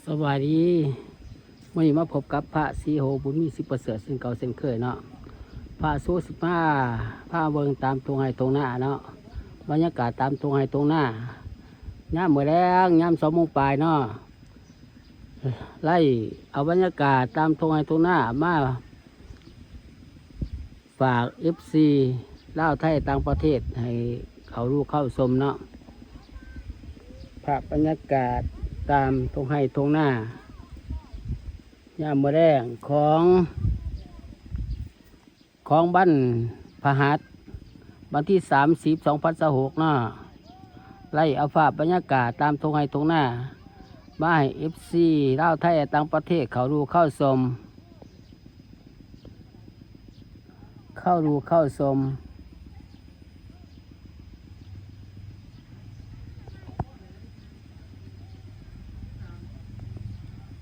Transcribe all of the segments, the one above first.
ສະບາຍດີ ມື້ນີ້ມາພົບກັບພະສີໂຫ ບຸນມີ ສິບປະເສີດ ເຊັ່ນເກົ່າເຊັ່ນເຄີຍເນາະ. ພະສີໂຫຊິມາ ພາເບິ່ງຕາມທົ່ງໄຮ່ທົ່ງນາເນາະ, ບັນຍາກາດຕາມທົ່ງໄຮ່ທົ່ງນາ ຍາມມື້ແລງ ຍາມສອງໂມງປາຍເນາະ. ໄລ່ເອົາບັນຍາກາດຕາມທົ່ງໄຮ່ທົ່ງນາມາ ຝາກເອັຟຊີລາວໄທຕ່າງປະເທດໃຫ້ເຂົ້າຮູ້ເຂົ້າຊົມເນາະ. ພາບບັນຍາກາດຕາມທົ່ງໄຮ່ທົ່ງນາ ຍາມມື້ແລງຂອງ ຂອງວັນພະຫັດ ວັນທີສາມສິບ ສອງພັນຊາວຫົກເນາະ. ໄລ່ເອົາພາບບັນຍາກາດຕາມທົ່ງໄຮ່ທົ່ງນາ ມາໃຫ້ເອັຟຊີລາວໄທ ແລະ ຕ່າງປະເທດເຂົ້າຮູ້ເຂົ້າຊົມ ເຂົ້າຮູ້ເຂົ້າຊົມ.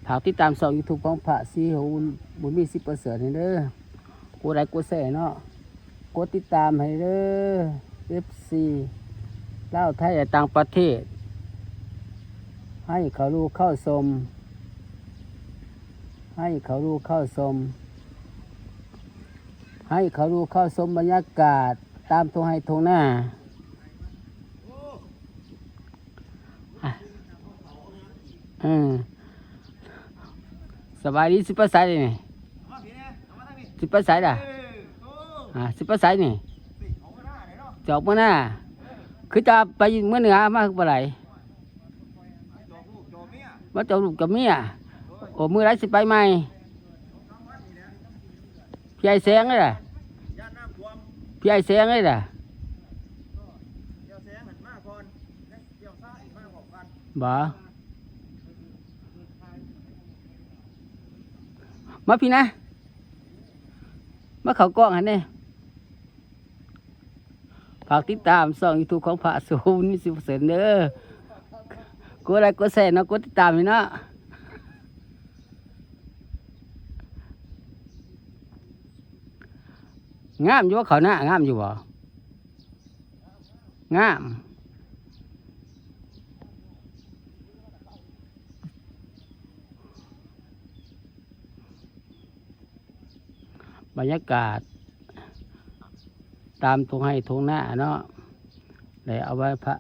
ຝາກຕິດຕາມຊ່ອງຢູທູບຂອງພະສີໂຫ ບຸນມີ ສິບປະເສີດ ໃຫ້ເດີ. ກົດໄລກົດແຊເນາະ, ກົດຕິດຕາມໃຫ້ເດີ ເອັຟຊີລາວໄທ ແລະ ຕ່າງປະເທດ ໃຫ້ເຂົ້າຮູ້ເຂົ້າຊົມ ໃຫ້ເຂົ້າຮູ້ເຂົ້າຊົມ ໃຫ້ເຂົ້າຮູ້ເຂົ້າຊົມບັນຍາກາດຕາມທົ່ງໄຮ່ທົ່ງນາ. ອາ ເອີ ສະບາຍດີ ຊິໄປໃສນີ້? ຊິໄປໃສລະ? ອາ ຊິໄປໃສນີ້? ຈອກມື້ໜ້າ ຄືຈະໄປເມືອງເໜືອ ມາຄືບໍ່ໄດ້? ມາຈອກລູກຈອກເມຍ. ໂອ້ ມື້ໃດຊິໄປໃໝ່? ພີ່ອ້າຍແສງເດ້ລະ? ພີ່ອ້າຍແສງເດ້ລະ? ບໍ່ ມາພີ້ນະ ມາເຂົ້າກ້ອງຫັ້ນເດ້. ຝາກຕິດຕາມຊ່ອງຢູທູບຂອງພະສີໂຫ ບຸນມີ ສິບປະເສີດ ເດີ. ກົດໄລກົດແຊເນາະ, ກົດຕິດຕາມໃຫ້ເນາະ. ງາມຢູ່ບໍ່ ເຂົ້ານາ ງາມຢູ່ບໍ່? ງາມ. ບັນຍາກາດຕາມທົ່ງໄຮ່ທົ່ງນາເນາະ, ໄດ້ເອົາໄວ້ພະ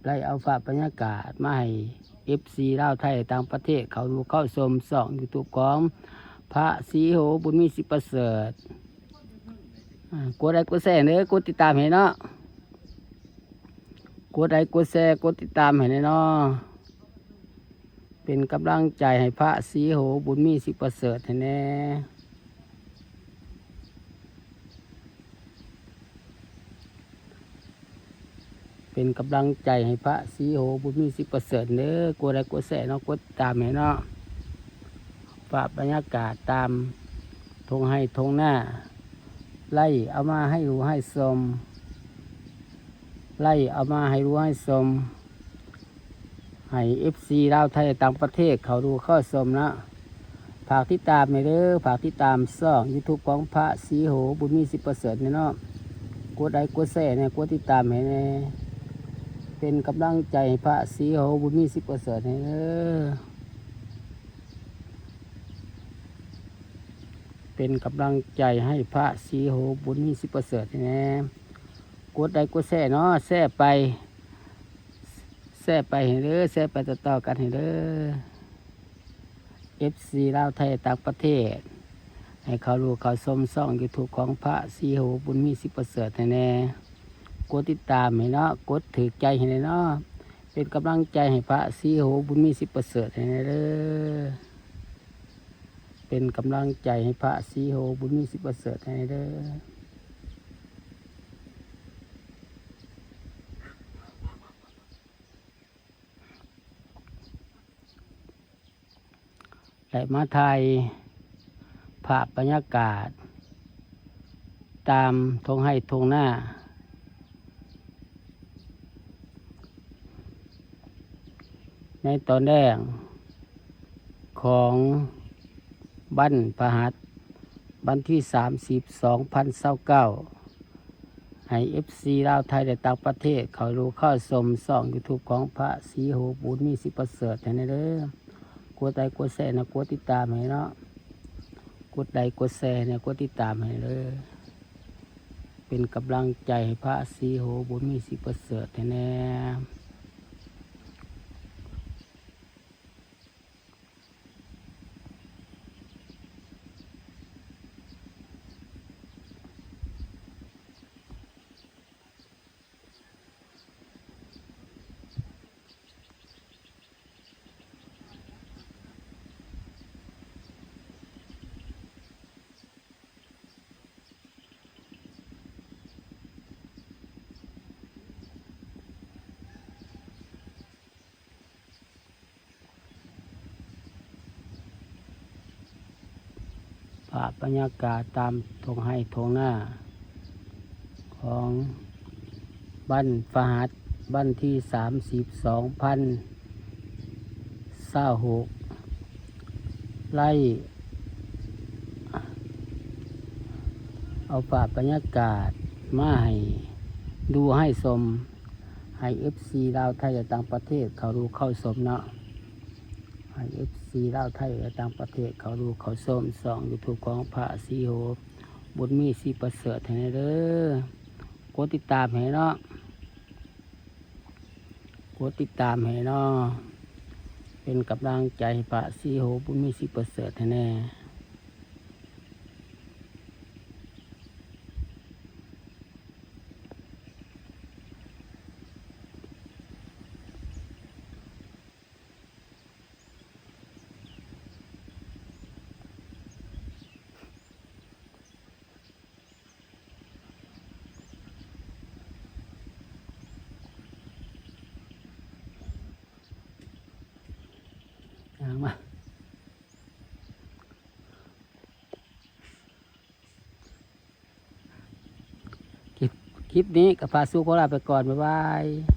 ໄດ້ເອົາພາບບັນຍາກາດມາໃຫ້ເອັຟຊີລາວໄທຕ່າງປະເທດເຂົ້າດູເຂົ້າຊົມຊ່ອງຢູທູບຂອງພະສີໂຫ ບຸນມີ ສິບປະເສີດ. ອາ ກົດໄລກົດແຊເດີ, ກົດຕິດຕາມໃຫ້ເນາະ, ກົດໄລກົດແຊ ກົດຕິດຕາມໃຫ້ແດ່ເນາະ. ເປັນກຳລັງໃຈໃຫ້ພະສີໂຫ ບຸນມີ ສິບປະເສີດ ໃຫ້ແດ່. ເປັນກຳລັງໃຈໃຫ້ພະສີໂຫ ບຸນມີ ສິບປະເສີດ ເດີ. ກົດໄລກົດແຊເນາະ, ກົດຕາມໃຫ້ເນາະ. ພາບບັນຍາກາດຕາມທົ່ງໄຮ່ທົ່ງນາ ໄລ່ເອົາມາໃຫ້ຮູ້ໃຫ້ຊົມ, ໄລ່ເອົາມາໃຫ້ຮູ້ໃຫ້ຊົມ. ໃຫ້ເອັຟຊີລາວໄທຕ່າງປະເທດເຂົ້າດູເຂົ້າຊົມເນາະ. ຝາກຕິດຕາມແດ່ເດີ, ຝາກຕິດຕາມຊ່ອງຢູທູບຂອງພະສີໂຫ ບຸນມີ ສິບປະເສີດ ແດ່ເນາະ. ກົດໄລກົດແຊແດ່, ກົດຕິດຕາມໃຫ້ແດ່. ເປັນກຳລັງໃຈໃຫ້ພະສີໂຫ ບຸນມີ ສິບປະເສີດ ແດ່ເດີ. ເປັນກຳລັງໃຈໃຫ້ພະສີໂຫ ບຸນມີ ສິບປະເສີດ ແດ່. ກົດໄລກົດແຊເນາະ, ແຊໄປ ແຊໄປໃຫ້ເດີ, ແຊໄປຕໍ່ໆກັນໃຫ້ເດີ. ເອັຟຊີລາວໄທຕ່າງປະເທດ ໃຫ້ເຂົ້າຮູ້ເຂົ້າຊົມຊ່ອງຢູທູບຂອງພະສີໂຫ ບຸນມີ ສິບປະເສີດ ໃຫ້ແດ່. ກົດຕິດຕາມໃຫ້ເນາະ, ກົດຖືກໃຈໃຫ້ແດ່ເນາະ. ເປັນກຳລັງໃຈໃຫ້ພະສີໂຫ ບຸນມີ ສິບປະເສີດ ໃຫ້ແດ່ເດີ. ເປັນກຳລັງໃຈໃຫ້ພະສີໂຫ ບຸນມີ ສິບປະເສີດ ໃຫ້ແດ່ເດີ. ແລະ ມາຖ່າຍພາບບັນຍາກາດຕາມທົ່ງໄຮ່ທົ່ງນາ ໃນຕອນແລງຂອງວັນພະຫັດ ວັນທີສາມສິບ ສອງພັນຊາວເກົ້າ ໃຫ້ເອັຟຊີລາວໄທ ແລະ ຕ່າງປະເທດເຂົ້າດູເຂົ້າຊົມຊ່ອງຢູທູບຂອງພະສີໂຫ ບຸນມີ ສິບປະເສີດ ໃຫ້ແດ່ເດີ. ກົດໄລກ໌ກົດແຊແດ່ ກົດຕິດຕາມໃຫ້ເນາະ ກົດໄລກ໌ກົດແຊແດ່ ກົດຕິດຕາມໃຫ້ເດີ ເປັນກຳລັງໃຈໃຫ້ພະສີໂຫ ບຸນມີ ສີປະເສີດໃຫ້ແດ່. ພາບບັນຍາກາດຕາມທົ່ງໄຮ່ທົ່ງນາຂອງວັນພະຫັດ ວັນທີສາມສິບ ສອງພັນຊາວຫົກ ໄລ່ເອົາພາບບັນຍາກາດມາໃຫ້ດູໃຫ້ຊົມ ໃຫ້ເອັຟຊີລາວໄທ ແລະ ຕ່າງປະເທດເຂົ້າດູເຂົ້າຊົມເນາະ ໃຫ້ເອັຟຊີລາວໄທ ແລະ ຕ່າງປະເທດເຂົ້າດູເຂົ້າຊົມຊ່ອງຢູທູບຂອງພະສີໂຫ ບຸນມີ ສີປະເສີດໃຫ້ແດ່ເດີ ກົດຕິດຕາມໃຫ້ເນາະ ກົດຕິດຕາມໃຫ້ເນາະ ເປັນກຳລັງໃຈໃຫ້ພະສີໂຫ ບຸນມີ ສີປະເສີດໃຫ້ແດ່. ຍ່າງມາ ຄລິບ ຄລິບນີ້ກໍພາສູ່ຂໍລາໄປກ່ອນ ບາຍບາຍ.